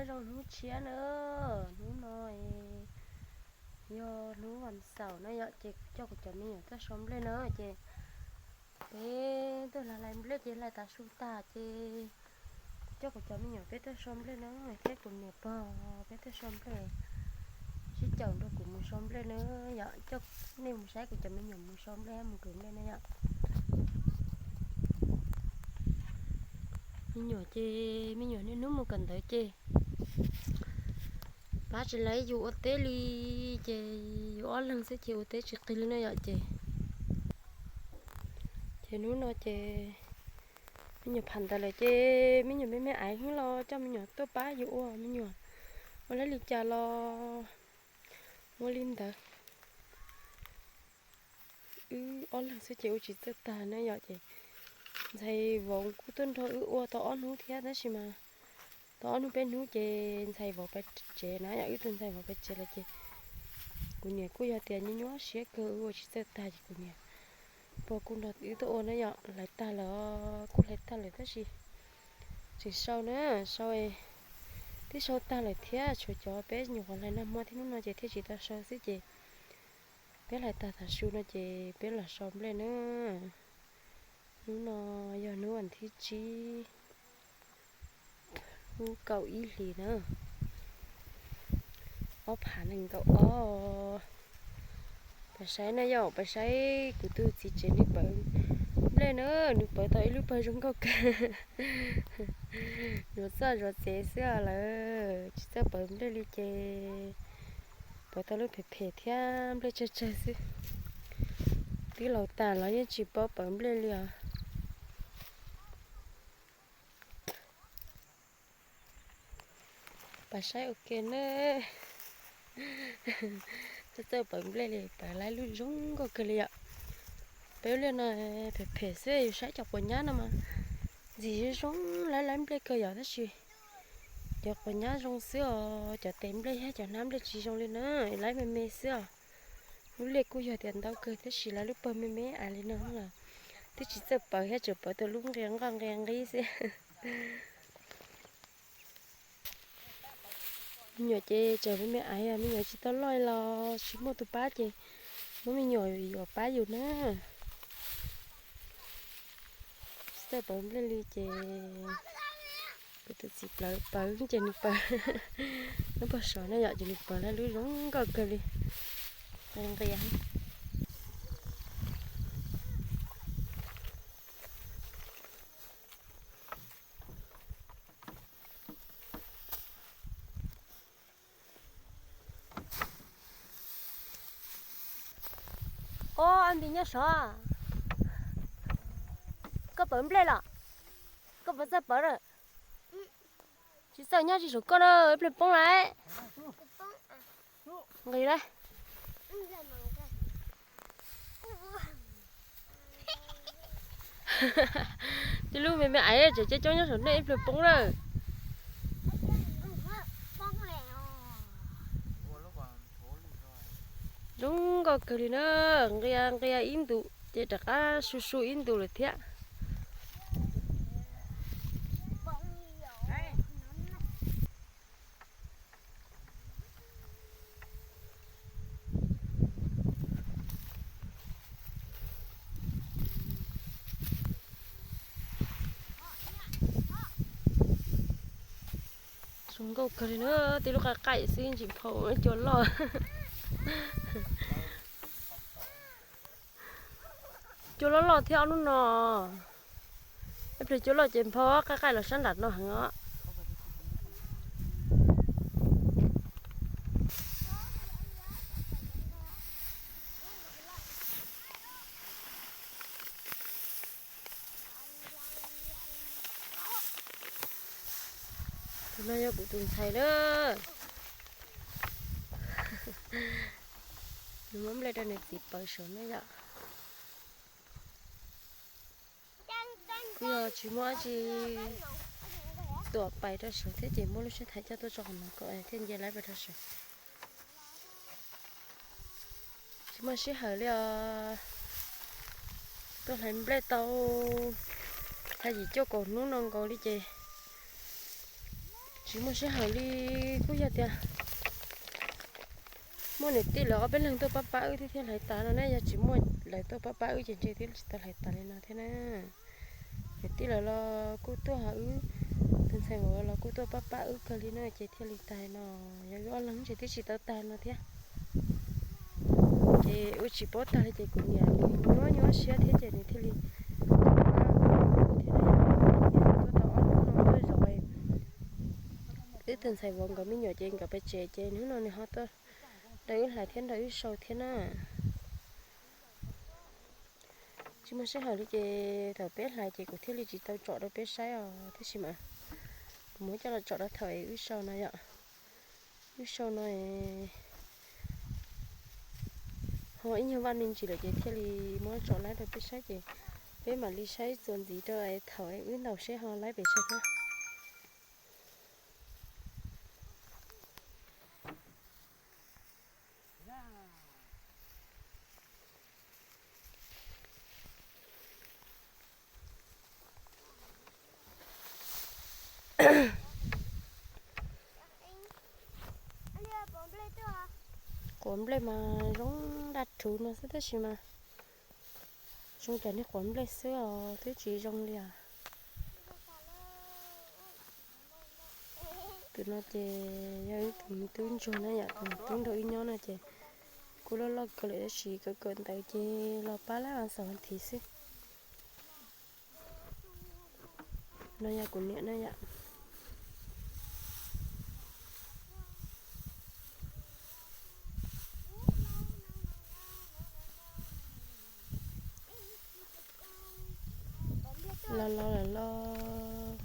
Zoo hnub tshiab na, hnub no yog hnub vas xaum na yom, ces coj kuv cov me nyuam tuaj sau nplej na, ces peb tuaj hlais hlais nplej ces hlais tav su tag ces coj kuv cov me nyuam peb tuaj sau nplej na, thiab kuv niam pog peb tuaj sau nplej, sib caum nrog kuv mus sau nplej na yom, coj nej mus saib kuv cov me nyuam mus sau nplej mus kawm nplej na yom. Me nyuam ces me nyuam niaj hnub mus kawm ntawv ces pab tsis laib yus ua teb li, ces yus ob leeg xwb ces ua teb tsis qig li na yom. Ces, ces hnub no ces me nyuam pham ntawv lawm ces me nyuam me me aiv los coj me nyuam tuaj pab yus ua, me nyuam ua lab li cas los ua li ntawd. Wb ob leeg xwb ces ua tsis txawj tag na yom. Ces ntxhais vauv kuj tuaj nrog wb ua tau ob hnub thiab tab sis mas tau ob hnub peb hnub ces ntxhais vauv pais tsev na yom, wb tus ntxhais vauv pais tsev lawm ces kuv niam kuj yog tias nyuaj nyuaj siab kawg, wb ua tsis txawj tag ces kuv niam pog kuj nrog wb tuaj ua na yom. Hlais tag lawm, kuj hlais tag lawm tab sis tseem sau na, sau, twb sau tag lawm thiab, tshuav cov peb nyuam qhuav hlais nag hmo thiab hnub no ces thiaj tsis tau sau xwb ces peb hlais tag tav su no ces peb los sau nplej na. Hnub no yog hnub vas thib tsib, lub kaum ib hlis na, ob phav nees nkaum ob. Pais saib na yom, pais saib kuv tus txiv tsev nws pawv nplej na, nws pawv tau ib lub pawg zoo nkauj kawg. Zuav txoj zuav tsev xwb lawm, tsis txawj pawv nplej li ces pawv tau lub phem phem thiab nplej tsawg tsawg xwb. Twb laus tas los yeej tsis paub pawv nplej li os. Pais saib ua ke na. Txawj txawj pawv nplej li, pawv lawv lub zoo nkauj kawg li yom. Peb lub liaj no phem phem xwb, yus saib cov quav nyab no mas ntxim zoo zoo lawv lawv nplej kawg yom, tab sis cov quav nyab zoo xwb os, cov tes nplej thiab cov hnab nplej tsis zoo li na, lawv me me xwb os. Lub liaj kuj yog tias ntau kawg tab sis lawv lub pawg me me aiv li no los twb tsis txawj pawv thiab, tseem pawv tau lub nqia nqoj nqia nqib xwb. Me nyuam ces tseem me me aiv, me nyuam tsis tau loj los tsis muaj tus pab ces muab me nyuam yuav pab yus na. Tsis txawj pawv nplej li ces kuv tus txiv pawv ces nws pawv lub pawg saud na yom, ces nws pawv lawv lub zoo nkauj kawg li. Nqia nqia. Ob, npis nyob sov. Koj pawv nplej los? Koj puas txawj pawv lawm? Tsis txawj nyob tsis saum koj na, ib pliag poob lawm. Nqis lawm. Tib lub me me aiv tseem coob coob nyob saum nej, ib pliag poob lawm. Zoo nkauj kawg li na, nqia nqia ib ntus ces rov qab su su ib ntus lawm thiab. Zoo nkauj kawg li na, tib lub qaij qaij xwb ntsis nphau cua loj. Cua loj loj thiab ob lub no. Ib pliag cua loj ces nphau qaij qaij los sab nram no heev os. Tus no yog kuv tus ntxhais na. Nws muab nplej rau nws txiv pawv saum no yom. Kuv yog tsis muaj dab tsi tuam pais rau saum thiab ces muab lub siab thaiv coj tuaj tso qhov no kom thiaj nce lawv pais rau saum. Tsis muaj sij hawm li os. Tuaj hlais nplej tau tag yim cuaj kaum hnub no nkaus li ces Tsis muaj sij hawm li, kuj yog tias muaj niam tij lawv ob peb leeg tuaj pab pab wb thiab thiaj hlais tas no na, yog tsis muaj lawv tuaj pab pab wb ces ntshe twb tsis tau hlais tas li no thiab na. Niam tij lawv los kuj tuaj, ho wb tus ntxhais vauv los kuj tuaj pab pab wb kawg li na ces thiaj li tas no. Yog wb ob leeg ces twb tsis tau tas no thiab. Ces ua tsis paub tag li ces kuv niam nws nyuaj nyuaj siab thiab ces nws thiaj li tuaj tau ob hnub no tuaj zov wb tus ntxhais vauv nkawd me nyuam ces nkawd pem tsev ces hnub no nws ho tuaj nrog wb hlais thiab nrog wb sau thiab na. Tsis muaj sij hawm li ces thaum peb hlais ces kuv thiaj li tsis tau tsom rau peb saib os, tab sis mas kuv muab coj los tsom rau thaum wb sau no yom. Wb sau no ho ib nyuag vaj me ntsis lawm ces thiaj li muab tsom laib rau peb saib ces peb mam li saib txuas ntxiv rau thaum wb ntaus seb ho laib pes tsawg na. Quav nplej mas zoo daj rhuv no xwb tab sis mas zoo cas niag quav nplej xwb os, twb tsis zoo li os. Tus no ces yog ib tug me tub ntsuag na yom, tus tub nrog wb nyob no ces kuj loj loj kawg lawm tab sis kawm kawm ntawv ces los pab lab vas xaum vas thiv xwb. No yog kuv niam na yom. Los los lawm los,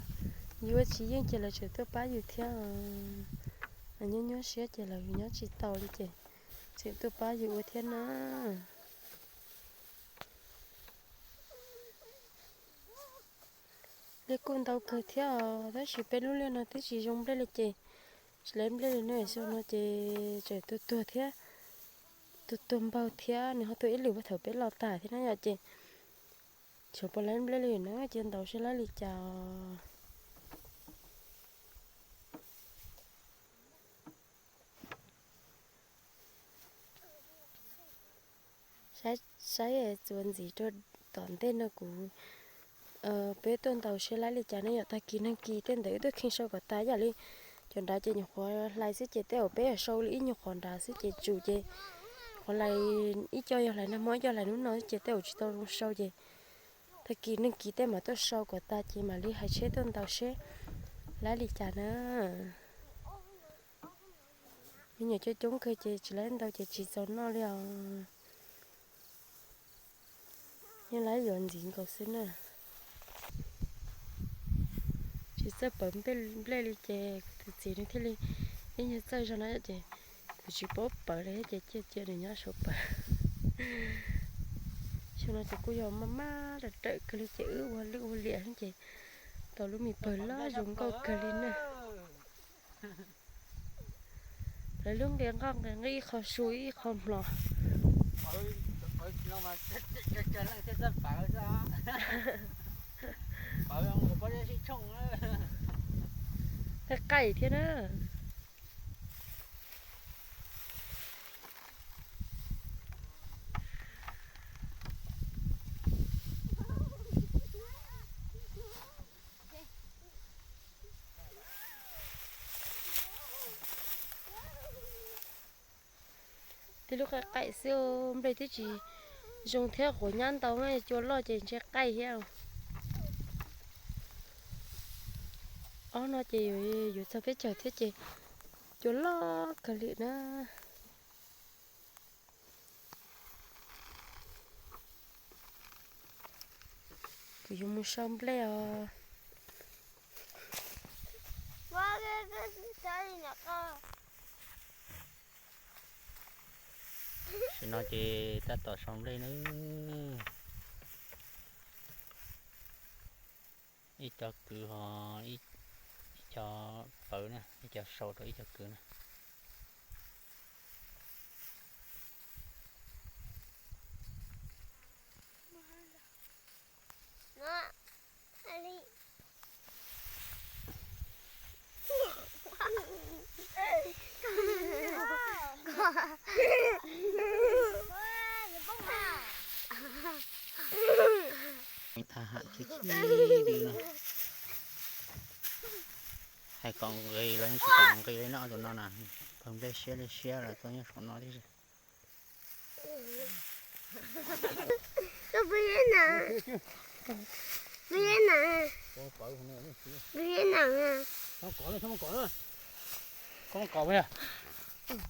yuav tsis yeej ces lawv tseem tuaj pab yus thiab. Nyob nyuaj siab ces lawv nyob tsis tau li ces tseem tuaj pab yus ua thiab na. Liaj kuj ntau kawg thiab os, tab sis peb lub liaj no twb tsis zoo nplej li ces tsis laib nplej li na, xyoo no ces tseem tuag tuag thiab, tuag tuag npaug thiab, nws ho tuag ib lwm puag thaum peb los tas thiab na yom ces tseem puas laib nplej li na, cia ntaus seb laib li cas os. Saib txuas ntxiv rau tom ntej no kuv, peb tuaj ntaus seb laib li cas ne yom. Tag kis neeg kis tej ntawd wb tuaj kheej sau kom tas, yam li cov nrad ces nyuam qhuav hlais xwb ces tej zaum peb yuav sau li ib nyuag qhov nrad xwb ces tsum ces qhov hlais ib co yog hlais nag hmo ib co hlais hnub no ces tej zaum tsis tau zoo sau ces tag kis neeg kis tej mam tuaj sau kom tas ces mam li hais tsheb tuaj ntaus seb laib li cas na. Me nyuam coob coob kawg ces tsis laib ntau ces tsis txaus noj li os. Yeej laib yuav ntxiv nkaus xwb na. Tsis txawj pawv nplej li ces kuv tus txiv nws thiaj li, ib nyuag txawj zog no ces kuv tsis paub pawv li ces cia cia nws nyob saum pawv. Xyoo no ces kuj yog maj maj rawm rawm kawg li ces wb ua lwj ua liam ces tau lub me pawg loj zoo nkauj kawg li na. Lawv lub nqi nqoj nqi nqi ib qho su ib qho mlos. Qaij qaij thiab na. Tib lub qaij qaij xwb, nplej twb tsis zoo thiab quav nyab ntau na, cua loj ces ntshe qaij thiab. Ob no ces yuav txog peb caug thiab ces cua loj kawg li na. Kuv yuav mus sau nplej os. Tam sim no ces tab tom sau nplej nawb. Ib co kwv ho ib co pawv na, ib co sau rau ib co kwv na. Ham tib tib li no. Hais kom nqis los yeej tsis kam nqis li no, tus no na. Pawg nplej siab li siab los tuaj nyob saum no tib si. Peb na, peb na, peb na. Koj mus kom, koj mus kom.